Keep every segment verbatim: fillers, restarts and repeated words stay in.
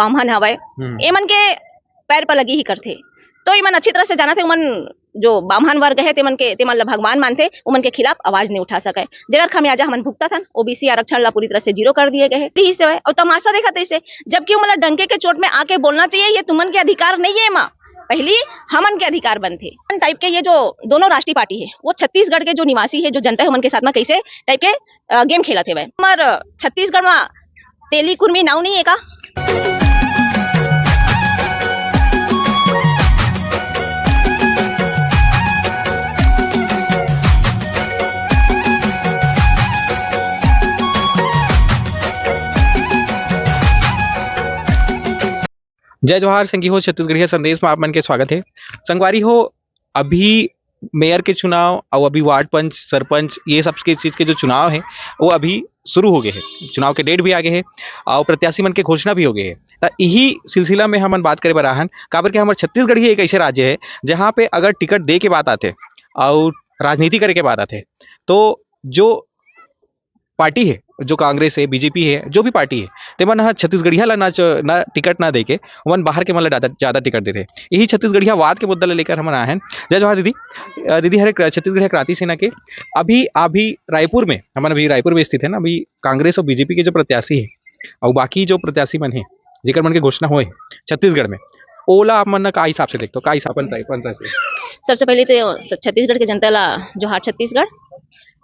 बाम्हन हवय, हम्म। एमन के पैर पर लगी ही करथे। तो इमन अच्छी तरह से जानत हे, उमन जो बाम्हन वर्ग हे, तेमन के, तेमन ला भगवान मानथे, उमन के खिलाफ आवाज नहीं उठा सके। जेकर खमियाजा हमन भुगतत हन, ओबीसी आरक्षण ला पूरी तरह से जीरो कर दिए गए हे। यही से हे। और तमाशा देखत हे इसे, जबकि उमन ला डंके के चोट में आके बोलना चाहिए, ये तुमन के अधिकार नहीं है एमा, पहली हमन के अधिकार बनथे। टाइप के ये जो दोनों राष्ट्रीय पार्टी है, वो छत्तीसगढ़ के जो निवासी है, जो जनता है, उमन के साथ में कैसे टाइप के, अ, गेम खेलत हेवय। हमर छत्तीसगढ़ में तेली कुर्मी नाव नहीं है का? जय जोहार संगी हो, छत्तीसगढ़िया संदेश में आप मन के स्वागत है। संगवारी हो, अभी मेयर के चुनाव और अभी वार्ड पंच, सरपंच, ये सब के चीज के जो चुनाव है, वो अभी शुरू हो गए हैं। चुनाव के डेट भी आ गए हैं और प्रत्याशी मन के घोषणा भी हो गए हैं। त यही सिलसिला में हमन बात करे बर आहन, काबर के हमर छत्तीसगढ़ ही एक ऐसे राज्य है, जहाँ पे अगर टिकट दे के बात आथे और राजनीति करे के बात आथे, तो जो पार्टी है, जो कांग्रेस है, बीजेपी है, जो भी पार्टी है, तेमन ह छत्तीसगढ़िया ला ना च-, ना टिकट ना देके, ओमन बाहर के मन ला ज्यादा, ज्यादा टिकट देथे। यही छत्तीसगढ़िया वाद के मुद्दा ला लेकर हमन आए हैं। जय जोहार दीदी। अ, दीदी, हरे क्रा-, छत्तीसगढ़िया क्रांति सेना के अभी, अभी रायपुर में, हमन अभी रायपुर में स्थित है ना, अभी कांग्रेस और बीजेपी के जो प्रत्याशी है और बाकी जो प्रत्याशी मन है, जेकर मन के घोषणा होए हे छत्तीसगढ़ में, ओला आप मन का हिसाब से देखते हो, का हिसाब अपन राय, अपन राय से? सबसे पहले तो स-, छत्तीसगढ़ के जनता ला जोहार छत्तीसगढ़।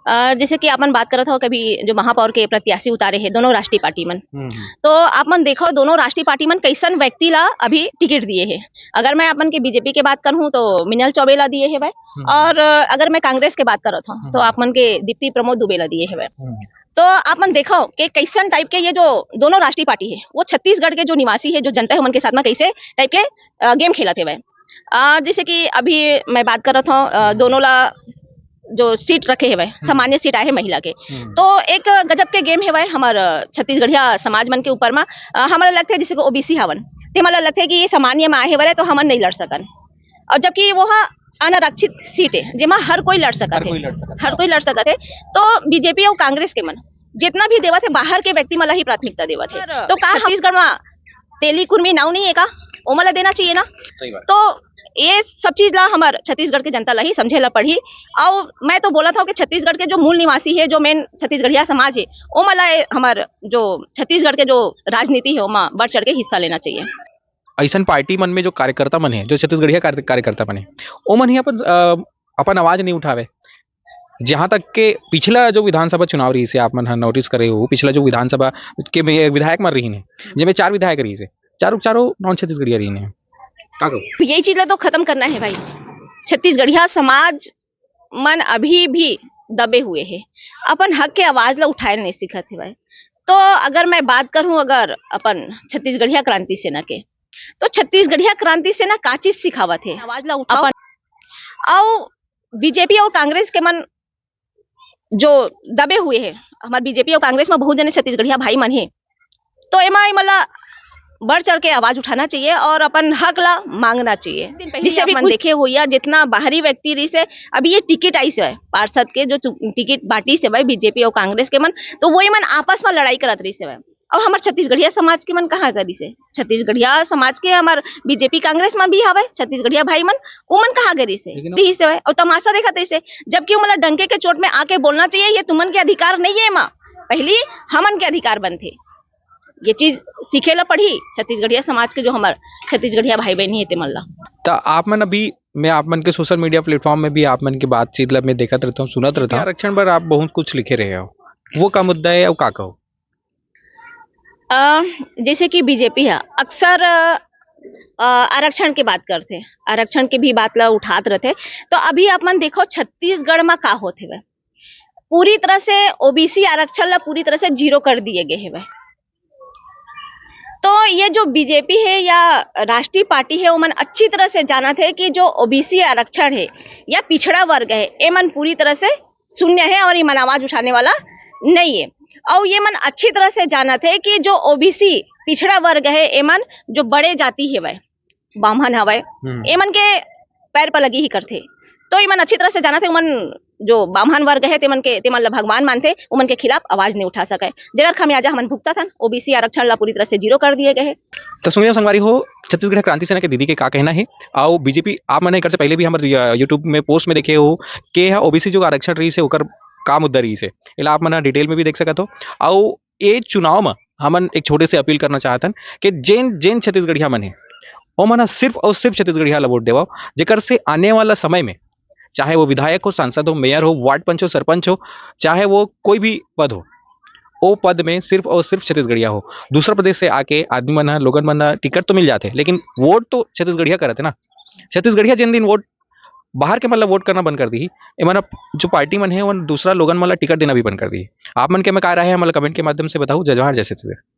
अ, जैसे कि आपन बात करत हो, कभी जो महापौर के प्रत्याशी उतारे हे दोनों राष्ट्रीय पार्टी मन, हम्म, हम्म। तो आप मन देखो, दोनों राष्ट्रीय पार्टी मन कैसन व्यक्ति ला अभी टिकट दिए हे। अगर मैं अपन के बीजेपी के बात करूँ तो मिनल चौबे ला दिए हे भाई, हम्म। और अगर मैं कांग्रेस के बात करत हूँ तो हम्म। आप मन के दीप्ति प्रमोद दुबे ला दिए हे भाई। हम्म। तो आप मन देखो कि कैसन टाइप के ये जो दोनों राष्ट्रीय पार्टी है, वो छत्तीसगढ़ के जो निवासी है, जो जनता है, उमन के साथ में कैसे टाइप के, अ, गेम खेलत हेवय। अ, जैसे कि अभी मैं बात करत हूँ, अ, दोनों ला जो सीट रखे हेवय, हम्म। सामान्य सीट आए है महिला के, हम्म। तो एक गजब के गेम हेवय हमर, अ, छत्तीसगढ़िया समाज मन के ऊपर में। अ, हमला लगथे जैसे कि ओबीसी हवन, ते हमला लगथे कि ये सामान्य में आए हेवय तो हमन नहीं लड़ सकन, और जबकि वो हा अनारक्षित सीट है, जेमा हर कोई लड़ सकत हर हे। कोई लड़ सकत हर हे। कोई लड़ सकत हे। तो बीजेपी और कांग्रेस के मन जितना भी देवत हे, बाहर के व्यक्ति मन ला ही प्राथमिकता देवत हे। पर तो का छत्तीसगढ़ में तेली कुर्मी नाव नहीं है का? ओमन ला देना चाहिए ना। सही बात। तो ये सब चीज ला हमर छत्तीसगढ़ के जनता ला ही समझे ला पड़ही। और मैं तो बोलत हूँ कि छत्तीसगढ़ के जो मूल निवासी है, जो मेन छत्तीसगढ़िया समाज है, ओमन ला ये हमर जो छत्तीसगढ़ के जो राजनीति है, ओमा बढ़ चढ़ के हिस्सा लेना चाहिए। ऐसन पार्टी मन में जो कार्यकर्ता मन हे, जो छत्तीसगढ़िया कार्य-, कार्यकर्ता मन हे, ओमन ही अपन, अ, अपन आवाज नहीं उठावे। जहाँ तक के पिछला जो विधानसभा चुनाव रहिस हे, आप मन ह नोटिस करे हो, पिछला जो विधानसभा के में विधायक मन रहिन हे, जेमे चार विधायक रहिस हे, चारों, चारों नॉन छत्तीसगढ़िया रहिन हे। का कहो? यही चीज ला तो खत्म करना है भाई। छत्तीसगढ़िया समाज मन अभी भी दबे हुए हे, अपन हक के आवाज ला उठाए नहीं सीखत हे भाई। तो अगर मैं बात करूं अगर अपन छत्तीसगढ़िया क्रांति सेना के, तो छत्तीसगढ़िया क्रांति सेना का चीज सिखावत हे? आवाज ला उठाओ। अपन अउ बीजेपी और कांग्रेस के मन जो दबे हुए हे, हमार बीजेपी और कांग्रेस में बहुत जने छत्तीसगढ़िया भाई मन हे, तो एमा, एमा ला बढ़ चढ़ के आवाज उठाना चाहिए और अपन हक ला मांगना चाहिए। जिससे भी अपन कुछ देखे हो या जितना बाहरी व्यक्ति रहिस हे, अभी ये टिकट आइस हे पार्षद के, जो चु-, टिकट बांटिस हे भाई बीजेपी और कांग्रेस के मन, तो वो मन आपस में लड़ाई करत रहिस हे भाई। और हमार छत्तीसगढ़िया समाज के मन कहाँ करिस हे? छत्तीसगढ़िया समाज के हमार बीजेपी कांग्रेस में भी हवे, छत्तीसगढ़िया भाई मन, वो मन कहाँ करिस हे? लेकिन रहिस हे भाई, और तमाशा देखत रहिस हे, जबकि वो मन ला डंके के चोट में आके बोलना चाहिए, ये तुमन के अधिकार नहीं है माँ, पहली हमन के अधिकार बनथे। ये चीज सीखे ला पड़ही छत्तीसगढ़िया समाज के, जो हमार छत्तीसगढ़िया भाई बहन हे ते मन ला। त आप मन अभी, मैं आप मन के सोशल मीडिया प्लेटफॉर्म में भी आप मन के बातचीत ला मैं देखत रहता हूँ, सुनत रहता हूँ। आरक्षण पर आप बहुत कुछ लिखे रहे हो, वो का मुद्दा है और का कहो? अ, जैसे कि बीजेपी है, अक्सर, अ, आरक्षण के बात करथे, आरक्षण के भी बात ला उठात रहथे। तो अभी आप मन देखो छत्तीसगढ़ में का होत हेवय, पूरी तरह से ओबीसी आरक्षण ला पूरी तरह से जीरो कर दिए गए हेवय। तो ये जो बीजेपी है या राष्ट्रीय पार्टी है, वो मन अच्छी तरह से जानत है कि जो ओबीसी आरक्षण है या पिछड़ा वर्ग है, ये मन पूरी तरह से शून्य है और ये मन आवाज उठाने वाला नहीं है। और ये मन अच्छी तरह से जानत है कि जो ओबीसी पिछड़ा वर्ग है, ये मन जो बड़े जाति हेवय, बाम्हन हवय, हम्म। ये मन के पैर पर लगी ही करथे। तो ये मन अच्छी तरह से जानत है, मन जो बाम्हन वर्ग हे, तेमन के, तेमन ला भगवान मानथे, उमन के खिलाफ आवाज नहीं उठा सके। जेकर खमियाजा हमन भुगतत हन, ओबीसी आरक्षण ला पूरी तरह से जीरो कर दिए गए हे। तो सुनिए संगवारी हो, छत्तीसगढ़ क्रांति सेना के दीदी के का कहना है। आओ, बीजेपी, आप मन एकर से पहले भी हमर या-, YouTube में पोस्ट में देखे हो के हा ओबीसी जो आरक्षण रहिस हे, ओकर का मुद्दा रहिस हे, एला आप मन डिटेल में भी देख सकत हो। आओ, ये चुनाव में हमन एक छोटे से अपील करना चाहतन कि जेन, जेन छत्तीसगढ़िया मन हे, ओमन ह सिर्फ और सिर्फ छत्तीसगढ़िया ला वोट देवव, जेकर से आने वाला समय में चाहे वो विधायक हो, सांसद हो, मेयर हो, वार्ड पंच हो, सरपंच हो, चाहे वो कोई भी पद हो, ओ पद में सिर्फ और सिर्फ छत्तीसगढ़िया हो। दूसरा प्रदेश से आके आदमी मन ह, लोगन मन ह टिकट तो मिल जाथे, लेकिन वोट तो छत्तीसगढ़िया करत हे ना। छत्तीसगढ़िया जेन दिन वोट, बाहर के मन ला वोट करना बंद कर दिही, एमन ह जो पार्टी मन हे, ओमन दूसरा लोगन मन ला टिकट देना भी बंद कर दिही। आप मन के में का राय हे, हमन ला कमेंट के माध्यम से बताओ। जय जोहार, जय छत्तीसगढ़।